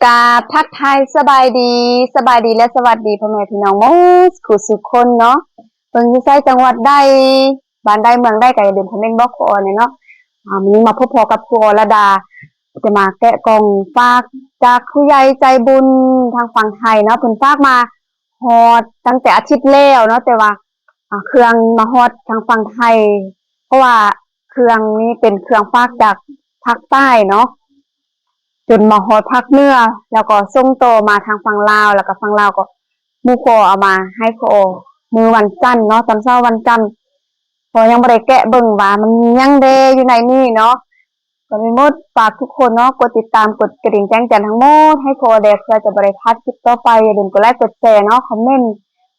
ກາບທັກທາຍສະບາຍດີ, ສະບາຍດີ ແລະ ສະຫວັດດີພໍ່ແມ່ພີ່ນ້ອງໝົດສູ່ສູ່ຄົນເນາະ. ເບິ່ງຢູ່ໃສ ຈັງຫວັດໃດ, ບ້ານໃດ ເມືອງໃດ ກໍຢ່າລືມຄອມເມັນບອກຄູອໍແດ່ເນາະ. ອາ ມື້ນີ້ມາພົບພໍ້ກັບຄູອໍລະດາ, ຈະມາແກະກ່ອງຝາກຈາກຜູ້ໃຫຍ່ໃຈບຸນທາງຝັ່ງໄທເນາະ. ເພິ່ນຝາກມາຮອດຕັ້ງແຕ່ອາທິດແລ້ວເນາະ, ແຕ່ວ່າ ອາ ເຄື່ອງມາຮອດທາງຝັ່ງໄທ, ເພາະວ່າເຄື່ອງນີ້ເປັນເຄື່ອງຝາກຈາກພາກໃຕ້ເນາະ ຈົນມາຮອດພາກເໜືອ, ແລ້ວກໍສົ່ງຕໍ່ມາທາງຝັ່ງລາວ, ແລ້ວກໍຝັ່ງລາວກໍໝູ່ຂໍເອົາມາໃຫ້ຂໍມື້ວັນຈັນເນາະ, ຕອນເຊົ້າວັນຈັນ. ຂໍຍັງບໍ່ໄດ້ແກະເບິ່ງວ່າມັນມີຫຍັງແດ່ຢູ່ໃນນີ້ເນາະ. ກໍມີໝົດ ຝາກທຸກຄົນເນາະ ກົດຕິດຕາມ ກົດກະດິ່ງແຈ້ງເຕືອນທັງໝົດໃຫ້ຂໍແດ່ ເພື່ອຈະບໍ່ໄດ້ພາດຄລິບຕໍ່ໄປ. ຢ່າລືມກົດໄລກ໌ ກົດແຊເນາະ, ຄອມເມັນ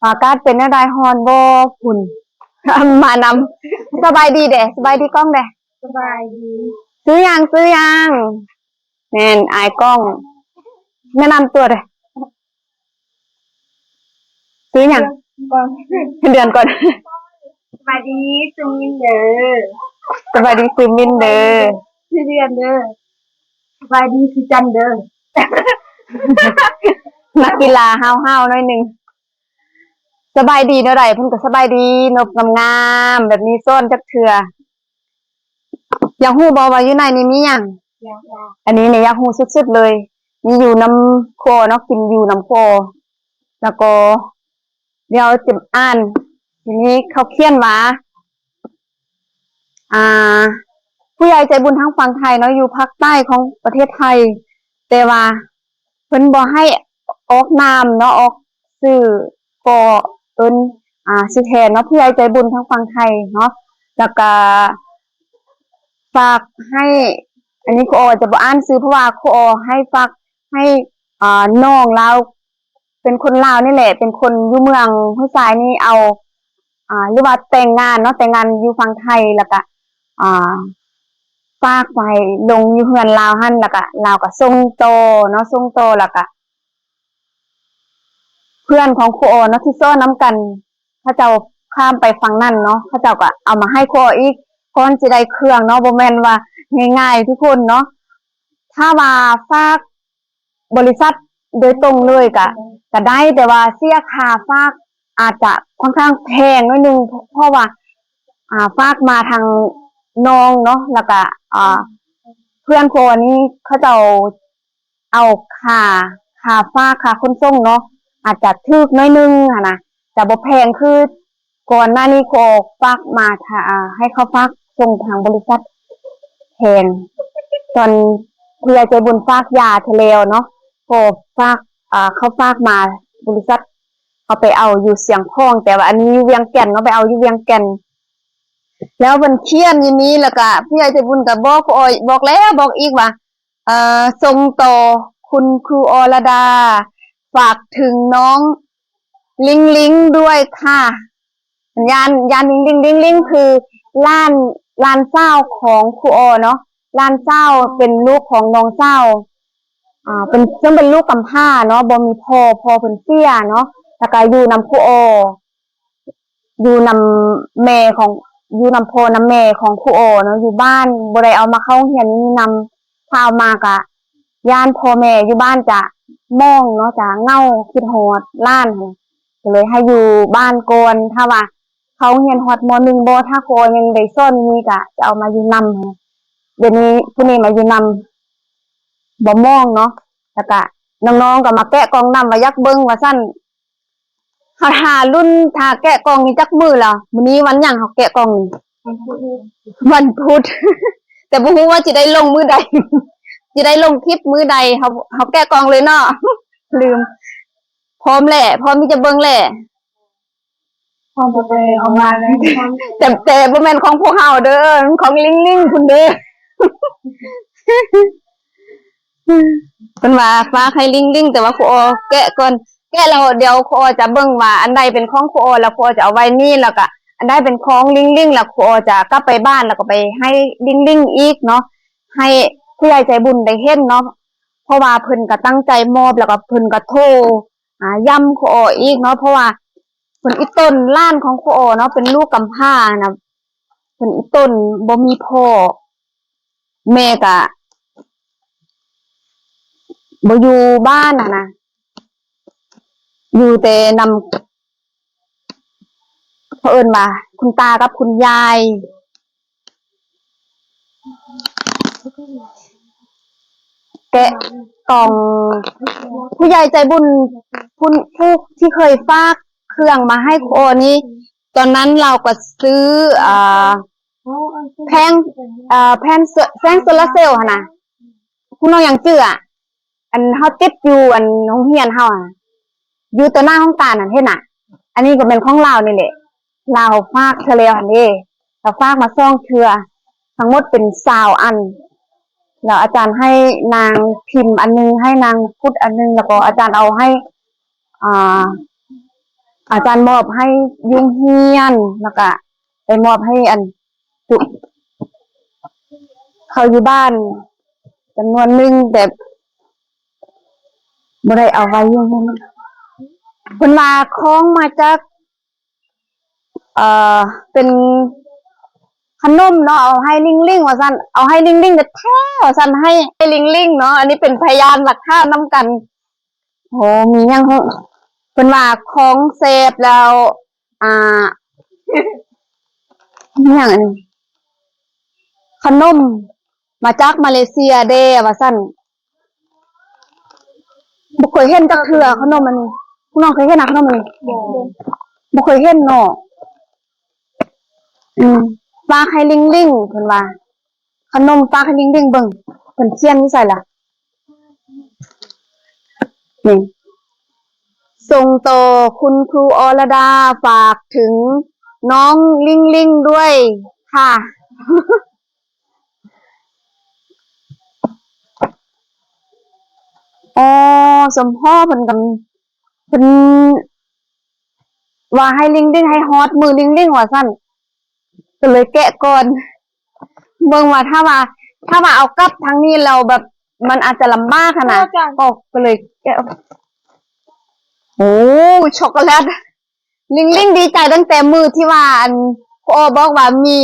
ວ່າອາກາດເປັນແນວໃດ ຮ້ອນບໍ່ ຝຸ່ນມານຳ. ສະບາຍດີແດ່, ສະບາຍດີກ້ອງແດ່. ສະບາຍດີ. ຊື່ຫຍັງ? ຊື່ຫຍັງ? ແມ່ນ ອາຍກ້ອງ. ແນະນຳຕົວແດ່. ຊື່ຫຍັງ? ເດືອນກ່ອນ. ສະບາຍດີ ຊື່ມິນເດີ. ສະບາຍດີ ຊື່ມິນເດີ. ຊື່ເດືອນເດີ. ສະບາຍດີ ຊື່ຈັນເດີ. ນັກກິລາຫ້າວໆໜ້ອຍໜຶ່ງ. ສະບາຍດີແນວໃດ? ເພິ່ນກໍສະບາຍດີ ນົບງາມໆແບບນີ້ ຊ້ອນຈັກເທື່ອ. ຢາກຮູ້ບໍ່ວ່າຢູ່ໃນນີ້ມີຫຍັງ? ຢາກ ອັນນີ້ນີ້ຢາກຮູ້ສຸດໆເລີຍ. ມີຢູ່ນຳຄົວເນາະ, ກິນຢູ່ນຳຄົວ. ແລ້ວກໍດຽວຈະອ່ານ, ທີນີ້ເຂົາຂຽນວ່າ ອ່າ ຜູ້ໃຫຍ່ໃຈບຸນທາງຝັ່ງໄທເນາະ ຢູ່ພາກໃຕ້ຂອງປະເທດໄທ, ແຕ່ວ່າ ເພິ່ນບໍ່ໃຫ້ອອກນາມເນາະ, ອອກຊື່ ກໍເອີ້ນ ອ່າ ຊື່ແທນເນາະ, ຜູ້ໃຫຍ່ໃຈບຸນທາງຝັ່ງໄທເນາະ. ແລ້ວກະຝາກໃຫ້ ອັນນີ້ຄູອໍຈະບໍ່ອ່ານຊື່ ເພາະວ່າຄູອໍໃຫ້ຝາກໃຫ້ ອ່າ ນ້ອງລາວ ເປັນຄົນລາວນີ້ແຫຼະ ເປັນຄົນຢູ່ເມືອງຫ້ວຍຊາຍນີ້ ເອົາ ອ່າ ຫຼືວ່າແຕ່ງງານເນາະ, ແຕ່ງງານຢູ່ຝັ່ງໄທ ແລ້ວກະ ອ່າ ຝາກໄວ້ລົງຢູ່ເຮືອນລາວຫັ້ນ, ແລ້ວກະລາວກະສົ່ງຕໍ່ເນາະ, ສົ່ງຕໍ່ ແລ້ວກະເພື່ອນຂອງຄູອໍເນາະ ທີ່ສອນນຳກັນ ເຂົາເຈົ້າຂ້າມໄປຝັ່ງນັ້ນເນາະ, ເຂົາເຈົ້າກະເອົາມາໃຫ້ຄູອໍອີກ ກ່ອນຊິໄດ້ເຄື່ອງເນາະ, ບໍ່ແມ່ນວ່າງ່າຍໆທຸກຄົນເນາະ. ຖ້າວ່າຝາກ ບໍລິສັດໂດຍຕົງເລີຍກະ ກະໄດ້, ແຕ່ວ່າເສຍຄ່າຝາກອາດຈະຄ່ອນຂ້າງແພງໜ້ອຍໜຶ່ງ ເພາະວ່າ ອ່າ ຝາກມາທາງນ້ອງເນາະ, ແລ້ວກະ ອ່າ ເພື່ອນຄົວນີ້ເຂົາເຈົ້າເອົາຄ່າ ຄ່າຝາກ ຄ່າຂົນສົ່ງເນາະ ອາດຈະຖືກໜ້ອຍໜຶ່ງຫັ້ນນະ, ຈະບໍ່ແພງຄື ກ່ອນໜ້ານີ້ຂໍຝາກມາ ຖ້າ ອ່າ ໃຫ້ເຂົາຝາກສົ່ງທາງບໍລິສັດແທນ. ຕອນຜູ້ໃຫຍ່ໃຈບຸນຝາກຢາເທື່ອແລ້ວເນາະ, ຂໍຝາກ ອ່າ ເຂົາຝາກມາບໍລິສັດ ເຂົາໄປເອົາຢູ່ຊຽງຂອງ, ແຕ່ວ່າອັນນີ້ຢູ່ວຽງແກ່ນເນາະ, ໄປເອົາຢູ່ວຽງແກ່ນ. ແລ້ວເພິ່ນຂຽນຢູ່ນີ້ ແລ້ວກະຜູ້ໃຫຍ່ໃຈບຸນກະບອກ ບອກແລ້ວບອກອີກວ່າ ເອີ ສົ່ງຕໍ່ຄຸນຄູອໍລະດາ ຝາກເຖິງນ້ອງລິງລິງດ້ວຍຄ່ະ. ຢ້ານ ຢ້ານລິງລິງ ລິງລິງຄືຫຼານ ຫຼານສາວຂອງຄູອໍເນາະ, ຫຼານສາວເປັນລູກຂອງນ້ອງສາວ ອ່າ ເປັນ ເຊິ່ງເປັນລູກກຳພ້າເນາະ, ບໍ່ມີພໍ່ ພໍ່ເພິ່ນເສຍເນາະ, ແລ້ວກະຢູ່ນຳຄູອໍ ຢູ່ນຳແມ່ຂອງ ຢູ່ນຳພໍ່ນຳແມ່ຂອງຄູອໍເນາະ ຢູ່ບ້ານ, ບໍ່ໄດ້ເອົາມາເຂົ້າໂຮງຮຽນຢູ່ນຳ. ຖ້າເອົາມາກະຢ້ານພໍ່ແມ່ຢູ່ບ້ານຈະໝອງເນາະ, ຈະເຫງົາ ຄິດຮອດຫຼານ, ກໍເລີຍໃຫ້ຢູ່ບ້ານກ່ອນ. ຖ້າວ່າເຂົ້າໂຮງຮຽນຮອດ ມໍໜຶ່ງ ບໍ່ ຖ້າຄູອໍຍັງໄດ້ສອນຢູ່ນີ້ ກະຈະເອົາມາຢູ່ນຳ. ດຽວນີ້ຜູ້ນີ້ມາຢູ່ນຳ ບໍ່ໝອງເນາະ, ແລ້ວກະນ້ອງໆກໍມາແກະກ່ອງນຳ ວ່າຢາກເບິ່ງວ່າຊັ້ນ. ເຮົາຖ້າລຸ້ນ ຖ້າແກະກ່ອງນີ້ຈັກມື້ລະ? ມື້ນີ້ວັນຫຍັງເຮົາແກະກ່ອງນີ້? ວັນພຸດ. ວັນພຸດ ແຕ່ບໍ່ຮູ້ວ່າຊິໄດ້ລົງມື້ໃດ ຊິໄດ້ລົງຄລິບມື້ໃດ. ເຮົາ ເຮົາແກະກ່ອງເລີຍເນາະ. ລືມ. ພ້ອມແຫຼະ ພ້ອມທີ່ຈະເບິ່ງແຫຼະ. ພ້ອມຈະເບິ່ງອອກມາເລີຍ. ແຕ່ ແຕ່ບໍ່ແມ່ນຂອງພວກເຮົາເດີ, ຂອງລິງລິງພຸ້ນເດີ. ເພິ່ນວ່າຝາກໃຫ້ລິງລິງ, ແຕ່ວ່າຄູອໍແກະກ່ອນ, ແກະແລ້ວດຽວຄູອໍຈະເບິ່ງວ່າອັນໃດເປັນຂອງຄູອໍ ແລ້ວຄູອໍຈະເອົາໄວ້ນີ້, ແລ້ວກະອັນໃດເປັນຂອງລິງລິງ ແລ້ວຄູອໍຈະກັບໄປບ້ານ ແລ້ວກໍໄປໃຫ້ລິງລິງອີກເນາະ, ໃຫ້ຜູ້ໃຫຍ່ໃຈບຸນໄດ້ເຫັນເນາະ, ເພາະວ່າເພິ່ນກະຕັ້ງໃຈມອບ ແລ້ວກໍເພິ່ນກະໂທ ອ່າ ຢ້ຳຄູອໍອີກເນາະ, ເພາະວ່າເພິ່ນອີ່ຕົນ ຫຼານຂອງຄູອໍເນາະ ເປັນລູກກຳພ້ານະ, ເພິ່ນອີ່ຕົນບໍ່ມີພໍ່. ແມ່ກະ ບໍ່ຢູ່ບ້ານຫັ້ນນະ ຢູ່ແຕ່ນຳ ເຂົາເອີ້ນວ່າຄຸນຕາກັບຄຸນຍາຍ ແກະກ່ອງ ຜູ້ໃຫຍ່ໃຈບຸນ ຜູ້ ຜູ້ທີ່ເຄີຍຝາກເຄື່ອງມາໃຫ້ຄູອໍນີ້ ຕອນນັ້ນລາວກໍຊື້ ອ່າ ແຜງ ເອີ ແຜງໂຊ ແຜງໂຊລາເຊວຫັ້ນນະ ຜູ້ນ້ອງຍັງຈື່ອະ ອັນເຮົາຕິດຢູ່ອັນໂຮງຮຽນເຮົາອະ ຢູ່ຕໍ່ໜ້າຫ້ອງການຫັ້ນ ເຫັນນະ ອັນນີ້ກໍແມ່ນຂອງລາວນີ້ແຫຼະ ລາວຝາກເທື່ອແລ້ວຫັ້ນເດ້ ລາວຝາກມາສອງເທື່ອ ທັງໝົດເປັນຊາວອັນ ແລ້ວອາຈານໃຫ້ນາງພິມອັນໜຶ່ງ ໃຫ້ນາງພຸດອັນໜຶ່ງ ແລ້ວກໍອາຈານເອົາໃຫ້ ອ່າ ອາຈານມອບໃຫ້ຢູ່ໂຮງຮຽນ ແລ້ວກະໄດ້ມອບໃຫ້ອັນ ເຂົາຢູ່ບ້ານຈຳນວນໜຶ່ງ ແຕ່ບໍ່ໄດ້ເອົາໄວ້ຢູ່ເຮືອນ ເພິ່ນວ່າຂອງມາຈາກ ເອີ ເປັນຂະໜົມເນາະ ເອົາໃຫ້ລິງລິງວ່າຊັ້ນ ເອົາໃຫ້ລິງລິງແທ້ໆວ່າຊັ້ນ ໃຫ້ລິງລິງເນາະ ອັນນີ້ເປັນພະຍານຫຼັກຖານນຳກັນ. ໂອ້ ມີຫຍັງເຮີ ເພິ່ນວ່າຂອງແຊບແລ້ວ ອ່າ ອີຫຍັງອັນນີ້ ຂະໜົມມາຈາກມາເລເຊຍເດ້ວ່າຊັ້ນ ບໍ່ເຄີຍເຫັນຈັກເທື່ອຂະໜົມອັນນີ້ ພວກນ້ອງເຄີຍເຫັນນະຂະໜົມອັນນີ້? ບໍ່ ບໍ່ເຄີຍເຫັນເນາະ. ອືມ ຝາກໃຫ້ລິງລິງ ເພິ່ນວ່າ ຂະໜົມຝາກໃຫ້ລິງລິງເບິ່ງ ເພິ່ນຂຽນຢູ່ໃສລະ? ນີ້ ສົ່ງຕໍ່ຄຸນຄູອໍລະດາ ຝາກເຖິງນ້ອງລິງລິງດ້ວຍຄ່ະ. ອໍ ສົມພໍ້ເພິ່ນກຳ ເພິ່ນວ່າໃຫ້ລິງລິງ ໃຫ້ຮອດມື້ລິງລິງວ່າຊັ້ນ ກໍເລີຍແກະກ່ອນ ເບິ່ງວ່າ ຖ້າວ່າ ຖ້າວ່າເອົາກັບທາງນີ້ແລ້ວແບບ ມັນອາດຈະລຳບາກຫັ້ນນະ ກໍ ກໍເລີຍແກະອອກ. ໂອ້ ຊັອກໂກແລັດ ລິງລິງດີໃຈຕັ້ງແຕ່ມື້ທີ່ວ່າ ອັນ ຄູອໍບອກວ່າມີ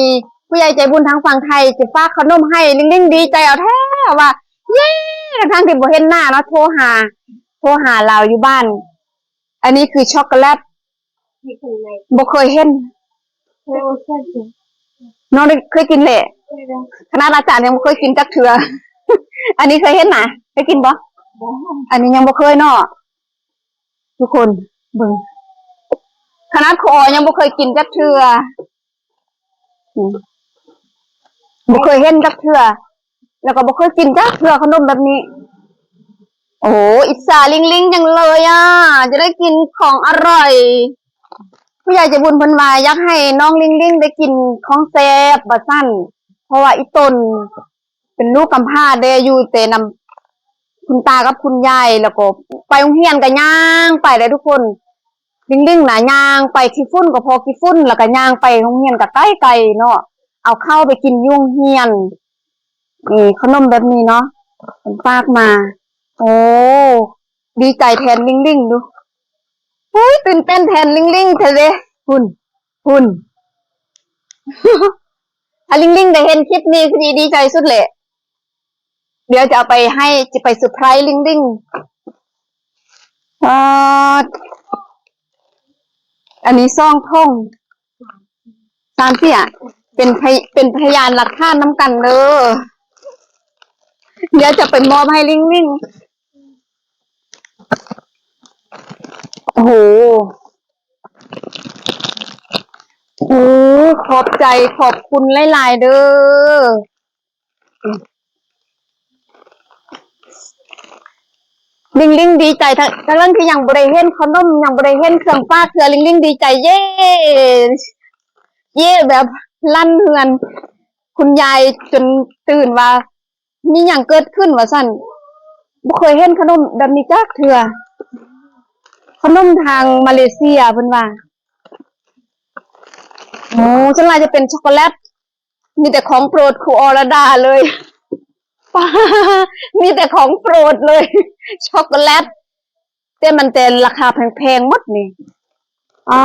ຜູ້ໃຫຍ່ໃຈບຸນທາງຝັ່ງໄທຈະຝາກຂະໜົມໃຫ້ ລິງລິງດີໃຈເອົາແທ້ວ່າ ເຢ້ ທັງໆທີ່ບໍ່ເຫັນໜ້າເນາະ ໂທຫາ ໂທຫາລາວຢູ່ບ້ານ. ອັນນີ້ຄືຊັອກໂກແລັດ ບໍ່ເຄີຍເຫັນ ນ້ອງໄດ້ເຄີຍກິນແຫຼະ ຂະໜາດອາຈານຍັງບໍ່ເຄີຍກິນຈັກເທື່ອ. ອັນນີ້ເຄີຍເຫັນນະ ເຄີຍກິນບໍ່? ອັນນີ້ຍັງບໍ່ເຄີຍເນາະ ທຸກຄົນເບິ່ງ ຂະໜາດຄູອໍຍັງບໍ່ເຄີຍກິນຈັກເທື່ອ ອືມ ບໍ່ເຄີຍເຫັນຈັກເທື່ອ ແລ້ວກໍບໍ່ເຄີຍກິນຈັກເທື່ອຂະໜົມແບບນີ້. ໂອ້ ອິດສາລິງລິງຈັງເລີຍອະ ຈະໄດ້ກິນຂອງອະຮ່ອຍ. ຜູ້ໃຫຍ່ໃຈບຸນເພິ່ນວ່າຢາກໃຫ້ນ້ອງລິງລິງໄດ້ກິນຂອງແຊບວ່າຊັ້ນ ເພາະວ່າອີ່ຕົນ ເປັນລູກກຳພ້າເດ້ ຢູ່ແຕ່ນຳຄຸນຕາກັບຄຸນຍາຍ ແລ້ວກໍໄປໂຮງຮຽນກໍຍ່າງໄປເດ້ທຸກຄົນ. ລິງລິງນະຍ່າງໄປຂີ້ຝຸ່ນກໍພໍຂີ້ຝຸ່ນ ແລ້ວກໍຍ່າງໄປໂຮງຮຽນກໍໄກໆເນາະ ເອົາເຂົ້າໄປກິນຢູ່ໂຮງຮຽນ. ນີ້ຂະໜົມແບບນີ້ເນາະ ເພິ່ນຝາກມາ. ໂອ້ ດີໃຈແທນລິງລິງດູ. ໂອ້ຍ ຕື່ນເຕັ້ນແທນລິງລິງແທ້ເດ້. ພຸ້ນ ພຸ້ນ ຖ້າລິງລິງໄດ້ເຫັນຄລິບນີ້ຄືຊິດີໃຈສຸດແຫຼະ. ດຽວຈະເອົາໄປໃຫ້ ຈະໄປເຊີໄພຣສ໌ລິງລິງ. ປາດ ອັນນີ້ສອງຖົງ ສາມເສຍ ເປັນພະ ເປັນພະຍານຫຼັກຖານນຳກັນເດີ. ດຽວຈະໄປມອບໃຫ້ລິງລິງ. ໂອ້ໂຫ ໂອ້ ຂອບໃຈ ຂອບຄຸນຫຼາຍໆເດີ. ລິງລິງດີໃຈ ທັງ ທັງທີ່ຍັງບໍ່ໄດ້ເຫັນຂະໜົມ ຍັງບໍ່ໄດ້ເຫັນເຄື່ອງຝາກເທື່ອ ລິງລິງດີໃຈ ເຢ້ ເຢ້ ແບບລັ່ນເຮືອນ ຄຸນຍາຍຈົນຕື່ນວ່າ ມີຫຍັງເກີດຂຶ້ນວ່າຊັ້ນ. ບໍ່ເຄີຍເຫັນຂະໜົມແບບນີ້ຈັກເທື່ອ ຂະໜົມທາງມາເລເຊຍເພິ່ນວ່າ. ໂອ້ ສ່ວນຫຼາຍຈະເປັນຊັອກໂກແລັດ ມີແຕ່ຂອງໂປດຄູອໍລະດາເລີຍ ມີແຕ່ຂອງໂປດເລີຍ ຊັອກໂກແລັດ ແຕ່ມັນແຕ່ລາຄາແພງໆໝົດນີ້. ອໍ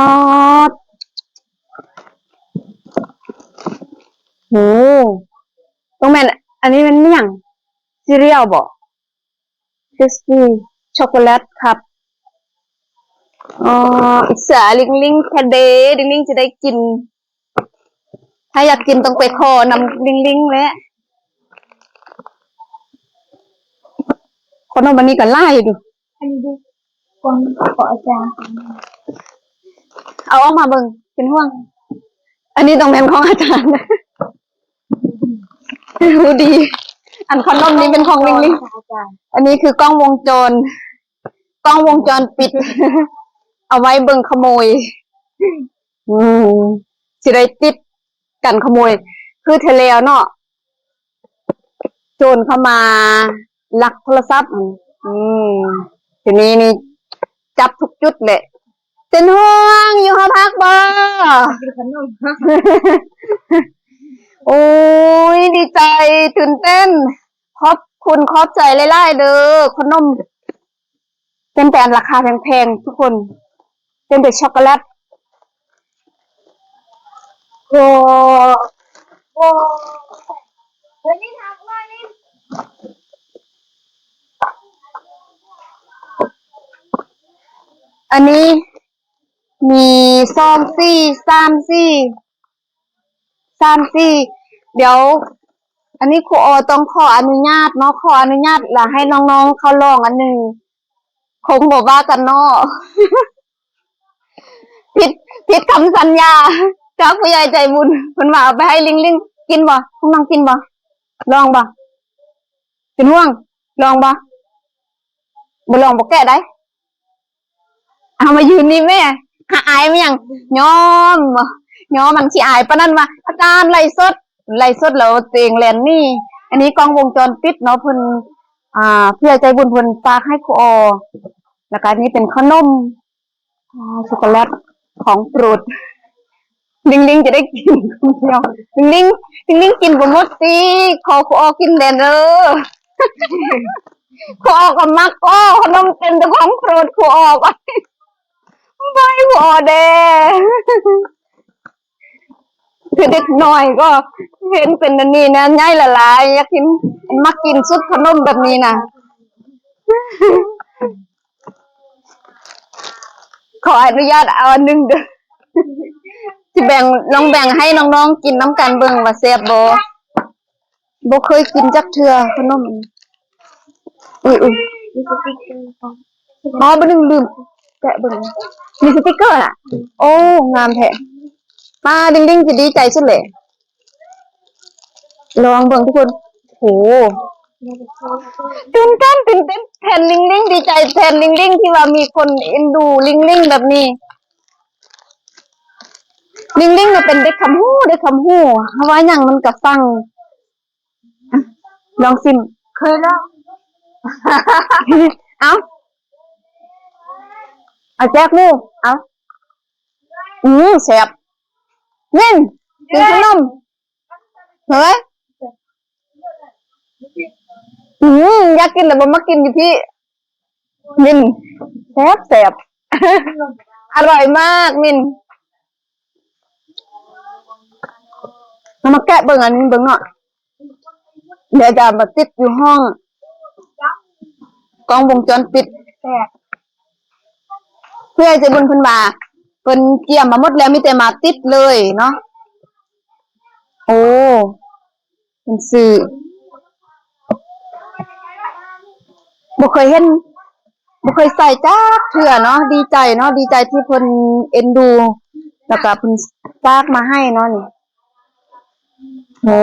ໂຫ ຕ້ອງແມ່ນ ອັນນີ້ແມ່ນຫຍັງ? ຊີຣຽວບໍ? Tasty Chocolate Cup. ອໍ ອິດສາລິງລິງແທ້ເດ ລິງລິງຈະໄດ້ກິນ. ຖ້າຢາກກິນຕ້ອງໄປຂໍນຳລິງລິງແຫຼະ. ຂະໜົມອັນນີ້ກໍຫຼາຍຢູ່. ອັນນີ້ເດ້ ຂອງ ຂອງອາຈານ. ເອົາອອກມາເບິ່ງ ເປັນຫ່ວງ. ອັນນີ້ຕ້ອງແມ່ນຂອງອາຈານ. ຮູ້ດີ. ອັນຂະໜົມນີ້ເປັນຂອງລິງລິງ. ອາຈານ. ອັນນີ້ຄືກ້ອງວົງຈອນ ກ້ອງວົງຈອນປິດ ເອົາໄວ້ເບິ່ງຂະໂມຍ. ອືມ ຊິໄດ້ຕິດກັນຂະໂມຍ. ຄືເທື່ອແລ້ວເນາະ ໂຈນເຂົ້າມາລັກໂທລະສັບ. ອືມ ທີນີ້ນີ້ຈັບທຸກຈຸດແຫຼະ. ເປັນຫ່ວງ ຢູ່ຫໍພັກບໍ່? ກິນຂະໜົມ. ໂອ້ຍ ດີໃຈ ຕື່ນເຕັ້ນ. ຂອບຄຸນຂອບໃຈຫຼາຍໆເດີ ຂະໜົມ. ເປັນແຕ່ອັນລາຄາແພງໆ ທຸກຄົນ ເປັນແຕ່ຊັອກໂກແລັດ. ໂອ້ ໂອ້ ອັນນີ້ມີສອງ ສີ່ ສາມ ສີ່ ສາມ ສີ່ ດຽວ ອັນນີ້ຄູອໍຕ້ອງຂໍອະນຸຍາດເນາະ ຂໍອະນຸຍາດລະໃຫ້ນ້ອງໆເຂົາລອງອັນໜຶ່ງ. ຄົງບໍ່ວ່າກັນເນາະ. ຜິດ ຜິດຄຳສັນຍາຈາກຜູ້ໃຫຍ່ໃຈບຸນ ເພິ່ນວ່າເອົາໄປໃຫ້ລິງລິງກິນບໍ່? ພວກນ້ອງກິນບໍ່? ລອງບໍ່? ເປັນຫ່ວງ ລອງບໍ່? ບໍ່ລອງບໍ່ແກະໄດ້. ເອົາມາຢືນນີ້ແມ່ ຫາອາຍແມ່ນຫຍັງ? ຍອມ ຍອມ ມັນຂີ້ອາຍປານນັ້ນວ່າ ອາຈານໄລຟ໌ສົດ ໄລຟ໌ສົດແລ້ວຕົວເອງແລ່ນໜີ. ອັນນີ້ກ້ອງວົງຈອນປິດເນາະ ເພິ່ນ ອ່າ ຜູ້ໃຫຍ່ໃຈບຸນເພິ່ນຝາກໃຫ້ຄູອໍ ແລ້ວກະນີ້ເປັນຂະໜົມ ອ່າ ຊັອກໂກແລັດຂອງໂປດ ລິງລິງຈະໄດ້ກິນຄົນດຽວ. ລິງລິງ ລິງລິງກິນບໍ່ໝົດຕິ ຂໍຄູອໍກິນແດ່ເດີ. ຄູອໍກໍມັກ ໂອ້ ຂະໜົມເຕັມແຕ່ຂອງໂປດຄູອໍ ໄປຄູອໍແດ່. ຄືເດັກນ້ອຍກໍເຫັນເປັນອັນນີ້ນະ ໃຫຍ່ຫຼາຍໆ ຢາກກິນ ມັກກິນສຸດຂະໜົມແບບນີ້ນະ. ຂໍອະນຸຍາດເອົາອັນໜຶ່ງເດີ ຊິແບ່ງ ລອງແບ່ງໃຫ້ນ້ອງໆກິນນຳກັນເບິ່ງວ່າແຊບບໍ່. ບໍ່ເຄີຍກິນຈັກເທື່ອຂະໜົມ. ອຸ້ຍໆ ມີສະຕິກເກີ ອໍ ບໍ່ ລືມ ລືມແກະເບິ່ງ. ມີສະຕິກເກີນະ? ໂອ້ ງາມແທ້. ປ້າ ລິງລິງຊິດີໃຈສຸດແຫຼະ. ລອງເບິ່ງທຸກຄົນ. ໂອ້ ຕື່ນເຕັ້ນ ຕື່ນເຕັ້ນແທນລິງລິງ ດີໃຈແທນລິງລິງທີ່ວ່າມີຄົນເອັນດູລິງລິງແບບນີ້. ລິງລິງນະເປັນເດັກຄຳຮູ້ ເດັກຄຳຮູ້ ເຮົາວ່າຫຍັງມັນກະຟັງ. ລອງຊິມ. ເຄີຍແລ້ວ. ເອົາ ເອົາແຈກໝູ່ ເອົາ. ອືມ ແຊບ. ເມັນ ກິນຂະໜົມ ເຮີ້ຍ. ອືມ ຢາກກິນແລ້ວບໍ່ມາກິນຢູ່ພີ້. ມິນ ແຊບໆ ອະຮ່ອຍມາກ ມິນ. ເຮົາມາແກະເບິ່ງອັນນີ້ເບິ່ງເນາະ. ດຽວຈະມາຕິດຢູ່ຫ້ອງ ກ້ອງວົງຈອນປິດ. ແຊບ. ຜູ້ໃຫຍ່ໃຈບຸນເພິ່ນວ່າ ເພິ່ນກຽມມາໝົດແລ້ວ ມີແຕ່ມາຕິດເລີຍເນາະ. ໂອ້ ເປັນຊື່ ບໍ່ເຄີຍເຫັນ ບໍ່ເຄີຍໃສ່ຈັກເທື່ອເນາະ. ດີໃຈເນາະ ດີໃຈທີ່ເພິ່ນເອັນດູ ແລ້ວກະເພິ່ນຝາກມາໃຫ້ເນາະນີ້. ໂອ້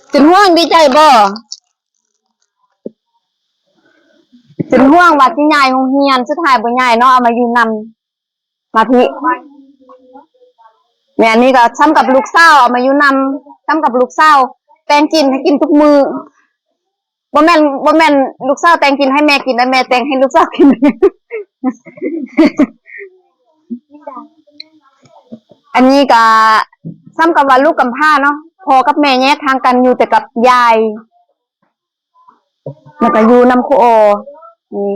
ເປັນຫ່ວງ ດີໃຈບໍ່? ເປັນຫ່ວງວ່າຊິຍ້າຍໂຮງຮຽນ ສຸດທ້າຍບໍ່ຍ້າຍເນາະ ເອົາມາຢູ່ນຳ. ມາພີ້ ແມ່ນ ນີ້ກໍຊ່ຳກັບລູກສາວ ເອົາມາຢູ່ນຳ ຊ່ຳກັບລູກສາວ ແຕ່ງກິນໃຫ້ກິນທຸກມື້. ບໍ່ແມ່ນ ບໍ່ແມ່ນລູກສາວແຕ່ງກິນໃຫ້ແມ່ກິນ ແຕ່ແມ່ແຕ່ງໃຫ້ລູກສາວກິນ. ອັນນີ້ກໍຊ່ຳກັບວ່າລູກກຳພ້າເນາະ ພໍ່ກັບແມ່ແຍກທາງກັນ ຢູ່ແຕ່ກັບຍາຍ ແລ້ວກໍຢູ່ນຳຄູອໍ. ນີ້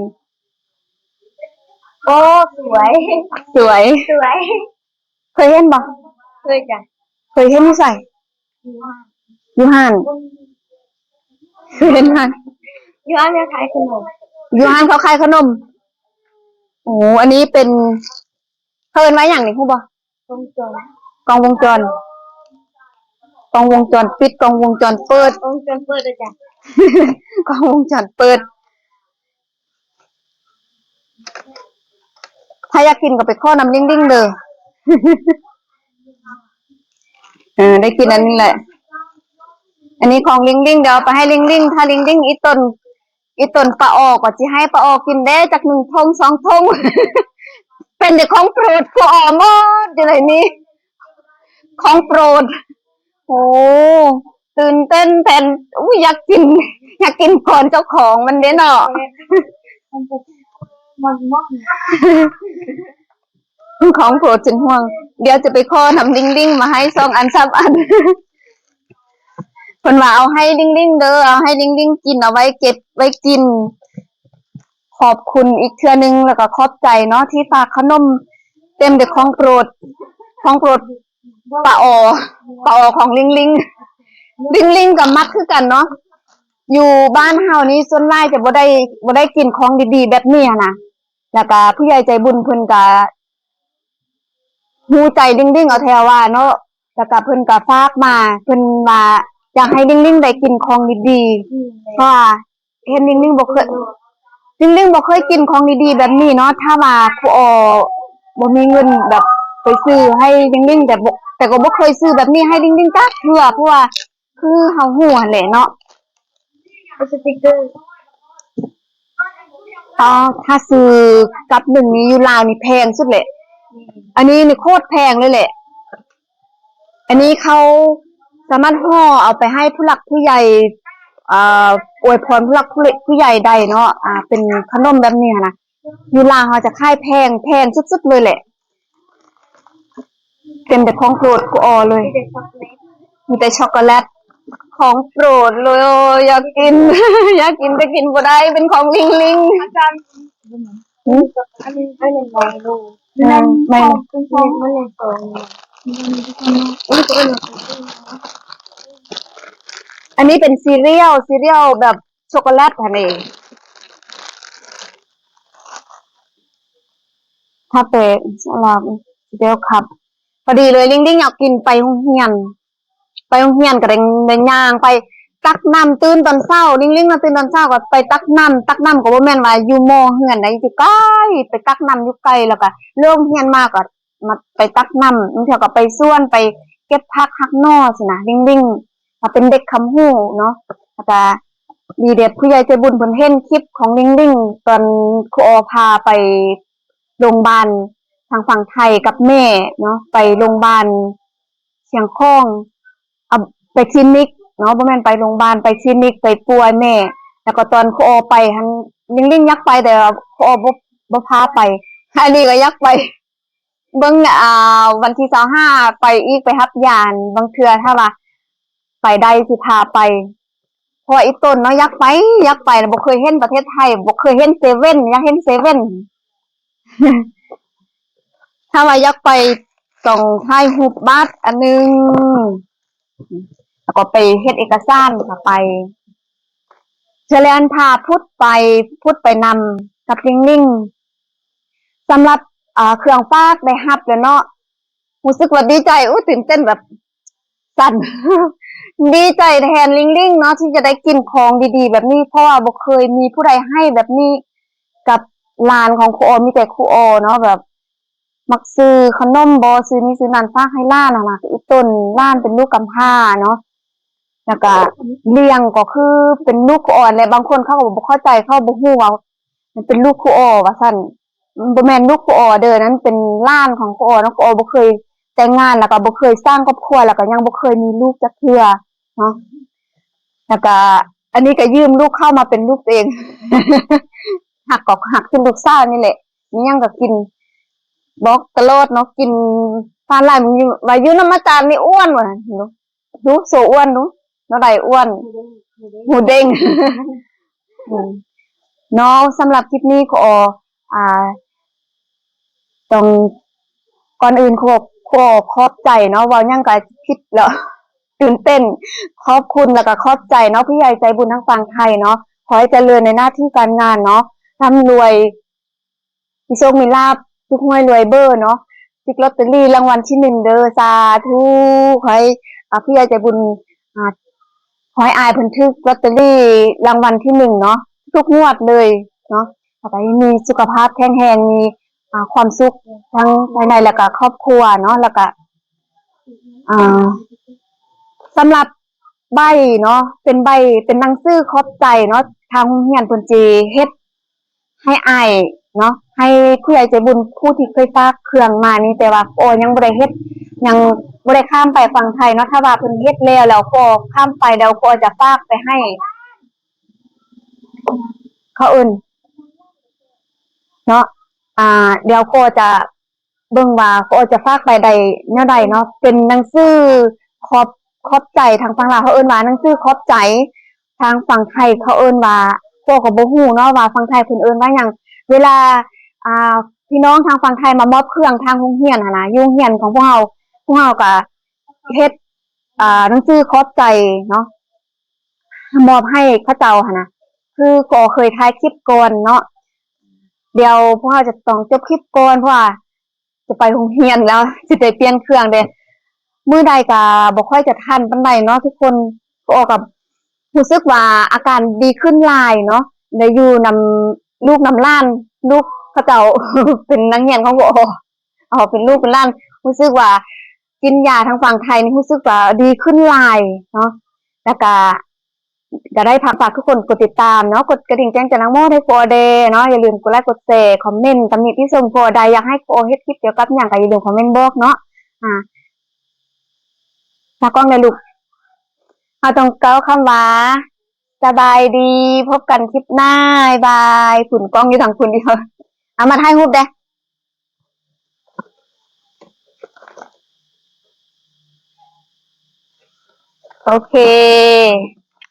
ໂອ້ ສວຍ ສວຍ ສວຍ. ເຄີຍເຫັນບໍ່? ເຄີຍຈ້ະ. ເຄີຍເຫັນຢູ່ໃສ? ຢູ່ຮ້ານ ຢູ່ຮ້ານ. ເຫັນຫັ້ນ ຢູ່ຮ້ານຂາຍຂະໜົມ ຢູ່ຮ້ານເຂົາຂາຍຂະໜົມ. ໂອ້ ອັນນີ້ເປັນ ເຂົາເອີ້ນວ່າຫຍັງນີ້ ຮູ້ບໍ່? ວົງຈອນ ກ້ອງວົງຈອນ ກ້ອງວົງຈອນປິດ ກ້ອງວົງຈອນເປີດ ກ້ອງວົງຈອນເປີດ ອາຈານ ກ້ອງວົງຈອນເປີດ. ຖ້າຢາກກິນກໍໄປຂໍນຳລິງລິງເດີ. ເອີ ໄດ້ກິນອັນນີ້ແຫຼະ ອັນນີ້ຂອງລິງລິງ ດຽວເອົາໄປໃຫ້ລິງລິງ. ຖ້າລິງລິງອີ່ຕົນ ອີ່ຕົນປາອໍກໍຊິໃຫ້ປາອໍກິນເດ້ ຈັກໜຶ່ງຖົງສອງຖົງ ເປັນແຕ່ຂອງໂປດຄູອໍໝົດຢູ່ໃນນີ້ ຂອງໂປດ. ໂອ້ ຕື່ນເຕັ້ນແທນ ອຸ້ຍ ຢາກກິນ ຢາກກິນກ່ອນເຈົ້າຂອງມັນເດ້ເນາະ ມັນໝົດ ຂອງໂປດເປັນຫ່ວງ ດຽວຈະໄປຂໍນຳລິງລິງມາໃຫ້ສອງອັນສາມອັນ ເພິ່ນວ່າເອົາໃຫ້ລິງລິງເດີ ເອົາໃຫ້ລິງລິງກິນ ເອົາໄວ້ເກັບໄວ້ກິນ. ຂອບຄຸນອີກເທື່ອໜຶ່ງ ແລ້ວກໍຂອບໃຈເນາະ ທີ່ຝາກຂະໜົມ ເຕັມແຕ່ຂອງໂປດ ຂອງໂປດປາອໍ ປາອໍຂອງລິງລິງ ລິງລິງກໍມັກຄືກັນເນາະ. ຢູ່ບ້ານເຮົານີ້ສ່ວນຫຼາຍຈະບໍ່ໄດ້ ບໍ່ໄດ້ກິນຂອງດີໆແບບນີ້ຫັ້ນນະ ແລ້ວກໍຜູ້ໃຫຍ່ໃຈບຸນເພິ່ນກໍຮູ້ໃຈລິງລິງເອົາແທ້ວ່າເນາະ ແລ້ວກໍເພິ່ນກໍຝາກມາ ເພິ່ນວ່າຢາກໃຫ້ລິງລິງໄດ້ກິນຂອງດີໆ ອືມ ເພາະວ່າ ເຫັນລິງລິງບໍ່ເຄີຍ ລິງລິງບໍ່ເຄີຍກິນຂອງດີໆແບບນີ້ເນາະ ຖ້າວ່າຄູອໍບໍ່ມີເງິນແບບໄປຊື້ໃຫ້ລິງລິງ ແຕ່ບໍ່ ແຕ່ກໍບໍ່ເຄີຍຊື້ແບບນີ້ໃຫ້ລິງລິງຈັກເທື່ອ ເພາະວ່າຄືເຮົາຮູ້ຫັ້ນແຫຼະເນາະ ສະຕິກເກີ ອໍ ຖ້າຊື້ກັບໜຶ່ງນີ້ຢູ່ລາວນີ້ແພງສຸດແຫຼະ ອືມ ອັນນີ້ນີ້ໂຄດແພງເລີຍແຫຼະ. ອັນນີ້ເຂົາສາມາດຫໍ່ເອົາໄປໃຫ້ຜູ້ຫຼັກຜູ້ໃຫຍ່ ເອີ ອວຍພອນຜູ້ຫຼັກຜູ້ ຜູ້ໃຫຍ່ໄດ້ເນາະ ອ່າ ເປັນຂະໜົມແບບນີ້ຫັ້ນນະ ຢູ່ລາວເຮົາຈະຂາຍແພງ ແພງສຸດໆເລີຍແຫຼະ ເຕັມແຕ່ຂອງໂປດຄູອໍເລີຍ ມີແຕ່ຊັອກໂກແລັດ ມີແຕ່ຊັອກໂກແລັດ ຂອງໂປດເລີຍ ຢາກກິນ ຢາກກິນແຕ່ກິນບໍ່ໄດ້ ເປັນຂອງລິງລິງ ອາຈານ ຫື? ອັນນີ້ ອັນນີ້ໜຶ່ງໂລ ເອີ ແມ່ນ ອັນນີ້ເປັນຊີຣຽວ ຊີຣຽວແບບຊັອກໂກແລັດຫັ້ນເອງ ຖ້າແປສະຫຼາກຊີຣຽວຄັບ ພໍດີເລີຍ ລິງລິງຢາກກິນ ໄປໂຮງຮຽນ ໄປໂຮງຮຽນກໍໄດ້ ໄດ້ຍ່າງໄປຕັກນ້ຳ ຕື່ນຕອນເຊົ້າ ລິງລິງນະ ຕື່ນຕອນເຊົ້າກໍໄປຕັກນ້ຳ ຕັກນ້ຳກໍບໍ່ແມ່ນວ່າຢູ່ໝໍ້ເຮືອນໃດ ຢູ່ໄກ ໄປຕັກນ້ຳຢູ່ໄກ ແລ້ວກໍເລີກໂຮງຮຽນມາກໍມາໄປຕັກນ້ຳ ບາງເທື່ອກໍໄປສວນ ໄປເກັບຜັກຫັກໜໍ່ຊີ້ນະ ລິງລິງກໍເປັນເດັກຄຳຮູ້ເນາະ ແລ້ວກໍດີເດດ ຜູ້ໃຫຍ່ໃຈບຸນເພິ່ນເຫັນຄລິບຂອງລິງລິງ ຕອນຄູອໍພາໄປໂຮງບານທາງຝັ່ງໄທກັບແມ່ເນາະ ໄປໂຮງບານ ຊຽງຂອງ ເອົາໄປຄລີນິກເນາະ ບໍ່ແມ່ນໄປໂຮງບານ ໄປຄລີນິກ ໄປປ່ວຍແມ່ ແລ້ວກໍຕອນຄູອໍໄປຫັ້ນ ລິງລິງຢາກໄປ ແຕ່ວ່າຄູອໍບໍ່ ບໍ່ພາໄປ ອັນນີ້ກໍຢາກໄປ ເບິ່ງ ອ່າ ວັນທີຊາວຫ້າໄປອີກ ໄປຮັບຢາ ບາງເທື່ອຖ້າວ່າໄປໄດ້ຊິພາໄປ ເພາະວ່າອີ່ຕົນເນາະ ຢາກໄປ ຢາກໄປ ແລ້ວບໍ່ເຄີຍເຫັນປະເທດໄທ ບໍ່ເຄີຍເຫັນເຊເວັ່ນ ຢາກເຫັນເຊເວັ່ນ ຖ້າວ່າຢາກໄປຕ້ອງຖ່າຍຮູບບາດອັນໜຶ່ງ ແລ້ວກໍໄປເຮັດເອກະສານ ກໍໄປ ເທື່ອແລ້ວພາພຸດໄປ ພຸດໄປນຳກັບລິງລິງ ສຳລັບ ເອີ ເຄື່ອງຝາກໄດ້ຮັບແລ້ວເນາະ ຮູ້ສຶກວ່າດີໃຈ ໂອ້ ຕື່ນເຕັ້ນແບບ ສັ່ນ ດີໃຈແທນລິງລິງເນາະ ທີ່ຈະໄດ້ກິນຂອງດີໆແບບນີ້ ເພາະວ່າບໍ່ເຄີຍມີຜູ້ໃດໃຫ້ແບບນີ້ກັບຫຼານຂອງຄູອໍ ມີແຕ່ຄູອໍເນາະ ແບບມັກຊື້ຂະໜົມບໍ ຊື້ນີ້ຊື້ນັ້ນຝາກໃຫ້ຫຼານຫັ້ນນະ ອີ່ຕົນຫຼານເປັນລູກກຳພ້າເນາະ ແລ້ວກະລ້ຽງກໍຄືເປັນລູກຄູອໍ ແລະ ບາງຄົນເຂົາກໍບໍ່ເຂົ້າໃຈ ເຂົາບໍ່ຮູ້ວ່າມັນເປັນລູກຄູອໍວ່າຊັ້ນ. ບໍ່ແມ່ນລູກຄູອໍເດີ ນັ້ນເປັນຫຼານຂອງຄູອໍເນາະ ຄູອໍບໍ່ເຄີຍແຕ່ງງານ ແລ້ວກໍບໍ່ເຄີຍສ້າງຄອບຄົວ ແລ້ວກໍຍັງບໍ່ເຄີຍມີລູກຈັກເທື່ອເນາະ ແລ້ວກໍອັນນີ້ກໍຢືມລູກເຂົາມາເປັນລູກຕົວເອງ ຮັກກໍຮັກຄືລູກສາວນີ້ແຫຼະ ມີຫຍັງກໍກິນ ບອກຕະຫຼອດເນາະ ກິນ ປານຫຼາຍ ວ່າຢູ່ນຳອາຈານນີ້ອ້ວນວ່າ ດູໂຊອ້ວນດູ ແນວໃດອ້ວນ ຫູເດັ່ງ ຫູເດັ່ງ ອືມ ເນາະ ສຳລັບຄລິບນີ້ຂໍ ອ່າ ຕ້ອງ ກ່ອນອື່ນຂໍ ຂໍຂອບໃຈເນາະ ເວົ້າຫຍັງກໍຜິດແລ້ວ ຕື່ນເຕັ້ນ. ຂອບຄຸນ ແລ້ວກໍຂອບໃຈເນາະ ຜູ້ໃຫຍ່ໃຈບຸນທາງຝັ່ງໄທເນາະ. ຂໍໃຫ້ຈະເລີນໃນໜ້າທີ່ການງານເນາະ, ຮ່ຳລວຍ ມີໂຊກມີລາບ, ຖືກຫວຍລວຍເບີເນາະ, ຖືກລອດເຕີຣີລາງວັນທີໜຶ່ງເດີ. ສາທຸ. ຂໍໃຫ້ ອ່າ ຜູ້ໃຫຍ່ໃຈບຸນ ອ່າ ຂໍໃຫ້ອ້າຍເພິ່ນຖືກລອດເຕີຣີລາງວັນທີໜຶ່ງເນາະ, ທຸກງວດເລີຍເນາະ. ແລ້ວກໍໃຫ້ມີສຸຂະພາບແຂງແຮງ, ມີ ອ່າ ຄວາມສຸກທັງພາຍໃນ ແລ້ວກໍຄອບຄົວເນາະ. ແລ້ວກໍ ອ່າ ສຳລັບໃບເນາະ, ເປັນໃບ ເປັນໜັງສືຂອບໃຈເນາະ, ທາງໂຮງຮຽນເພິ່ນຊິເຮັດໃຫ້ອ້າຍເນາະ, ໃຫ້ຜູ້ໃຫຍ່ໃຈບຸນຜູ້ທີ່ເຄີຍຝາກເຄື່ອງມານີ້, ແຕ່ວ່າຂໍຍັງບໍ່ໄດ້ເຮັດ, ຍັງບໍ່ໄດ້ຂ້າມໄປຝັ່ງໄທເນາະ. ຖ້າວ່າເພິ່ນເຮັດແລ້ວ ແລ້ວຂໍຂ້າມໄປ, ແລ້ວຂໍຈະຝາກໄປໃຫ້ ເຂົາເອີ້ນເນາະ, ອ່າ ດຽວຂໍຈະເບິ່ງວ່າຂໍຈະຝາກໄປໄດ້ແນວໃດເນາະ. ເປັນໜັງສືຂອບ ຂອບໃຈ, ທາງຝັ່ງລາວເຂົາເອີ້ນວ່າໜັງສືຂອບໃຈ, ທາງຝັ່ງໄທເຂົາເອີ້ນວ່າ ຂໍກໍບໍ່ຮູ້ເນາະວ່າຝັ່ງໄທເພິ່ນເອີ້ນວ່າຫຍັງ. ເວລາ ອ່າ ພີ່ນ້ອງທາງຝັ່ງໄທມາມອບເຄື່ອງທາງໂຮງຮຽນຫັ້ນນະ, ຢູ່ໂຮງຮຽນຂອງພວກເຮົາ, ພວກເຮົາກໍເຮັດ ອ່າ ໜັງສືຂອບໃຈເນາະ ມອບໃຫ້ເຂົາເຈົ້າຫັ້ນນະ. ຄືຂໍເຄີຍຖ່າຍຄລິບກ່ອນເນາະ, ດຽວພວກເຮົາຈະຕ້ອງຈົບຄລິບກ່ອນ ເພາະວ່າຈະໄປໂຮງຮຽນແລ້ວ, ຊິໄດ້ປ່ຽນເຄື່ອງເດ້. ມື້ໃດກໍບໍ່ຄ່ອຍຈະທັນປານໃດເນາະທຸກຄົນ. ກໍອອກກັບ ຮູ້ສຶກວ່າອາການດີຂຶ້ນຫຼາຍເນາະ, ໄດ້ຢູ່ນຳລູກນຳຫຼານ, ລູກເຂົາເຈົ້າເປັນນັກຮຽນຂອງ ອໍ ເອົາເປັນລູກເປັນຫຼານ, ຮູ້ສຶກວ່າກິນຢາທາງຝັ່ງໄທນີ້ ຮູ້ສຶກວ່າດີຂຶ້ນຫຼາຍເນາະ. ແລ້ວກະ ກະໄດ້ຝາກ ຝາກທຸກຄົນກົດຕິດຕາມເນາະ, ກົດກະດິ່ງແຈ້ງເຕືອນທັງໝົດໃຫ້ພໍ່ແດ່ເນາະ. ຢ່າລືມກົດໄລກ໌ ກົດແຊ ຄອມເມັນ ຕຳໜິຕິຊົມພໍ່ໄດ້, ຢາກໃຫ້ພໍ່ເຮັດຄລິບກ່ຽວກັບຫຍັງ ກະຢ່າລືມຄອມເມັນບອກເນາະ. ອ່າ ຕາກ້ອງໄດ້ລູກ. ເຮົາຕ້ອງກ່າວຄຳວ່າ ສະບາຍດີ, ພົບກັນຄລິບໜ້າ, ບາຍບາຍ. ພຸ້ນກ້ອງຢູ່ທາງພຸ້ນຢູ່. ເອົາ ມາຖ່າຍຮູບເດ້. ໂອເຄ.